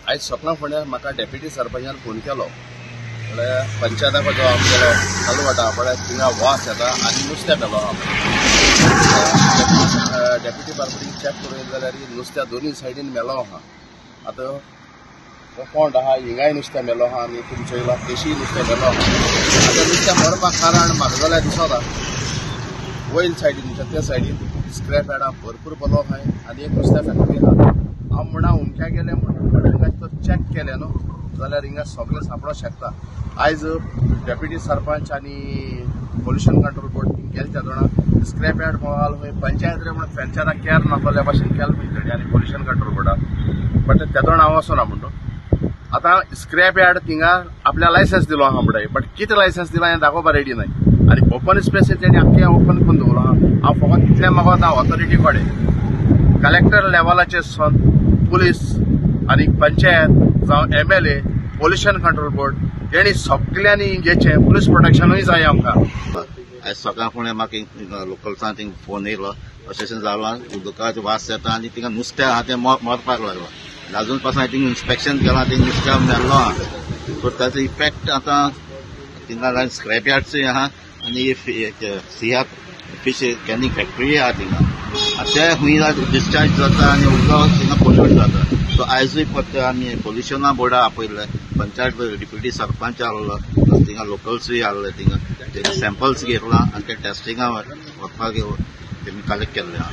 आयज सकाळ फुडें म्हाका डेप्युटी सरपंचान फोन केलो, म्हळ्यार पंचायताको जो आमगेलो कलवटा पळय थिंगा वास येता आनी नुस्तें पेलो आहा. डेप्युटी बारबडीन चॅक करून येयलें जाल्यार नुस्त्या दोनूय सायडीन मेलो आहा. आतां हो पोंड आहा हिंगाय नुस्तें मेलो आहा आनी तुमचो येयला तेशीय नुस्तें मेलो आहा. आतां नुस्तें मरपाक कारण म्हाका जाल्यार दिसता वयल सायडीन त्या सायडीन स्क्रॅप यार्डा भरपूर बलो आहाय आनी एक नुस्त्या फॅक्टरी आहा. हांव म्हणा उमक्या गेलें म्हणून हिंगा तर चॅक केलें न्हू जाल्यार हिंगा सगळें सांपडोंक शकता. आयज डेप्युटी सरपंच आनी पोल्युशन कंट्रोल बोर्ड गेले त्या दोणा स्क्रॅप यार्ड मोहाल खंय पंचायत रे म्हणून फॅन्चारा केर नासलेल्या भाशेन केलें खंय तेणी आनी पोल्युशन कंट्रोल बोर्डा बट त्या दोण हांव वचना म्हणटा. आतां स्क्रॅप यार्ड थिंगा आपल्या लायसन्स दिलो आहा म्हणटाय, बट कितें लायसन्स दिलां हें दाखोवपा रेडी नाय आनी ओपन स्पेस तेणी आख्खें ओपन करून दवरलां आहा. हांव फकत इतलें मागोता ऑथॉरिटी कडेन कलेक्टर लेवलाचेर सन पुलीस आनी पंचायत जावं MLA pollution control board तेणी सगल्यांनी घेचें पुलीस प्रोटेक्शनूय जाय आमकां. आयज सकाळ फुडें म्हाका लोकल्सान थिंग फोन येयलो अशें अशें जालां, उदकाचो वास येता आनी थिंगा नुस्तें आहा तें मरपाक लागलां. आजून पासून हांवें थिंग इन्स्पेक्शन केलां, थिंग नुस्त्या मेल्लो आहा. सो ताचो इफेक्ट आतां थिंगा स्क्रॅप यार्ड्सूय आहा आनी सिया फीश कॅनिंग फॅक्टरी आहा थिंगा. ते खंय डिस्चार्ज जाता आनी उदक थिंगा पोल्यूट जाता. सो आयजूय परते आमी पोल्युशना बोर्डा आपयल्ले, पंचायत डिप्युटी सरपंच आहलो, थिंगा लोकल्सूय आहले, थिंगा तेजे सॅम्पल्स घेतला आनी ते टेस्टिंगा वचपाक तेमी कलेक्ट केल्ले आहा.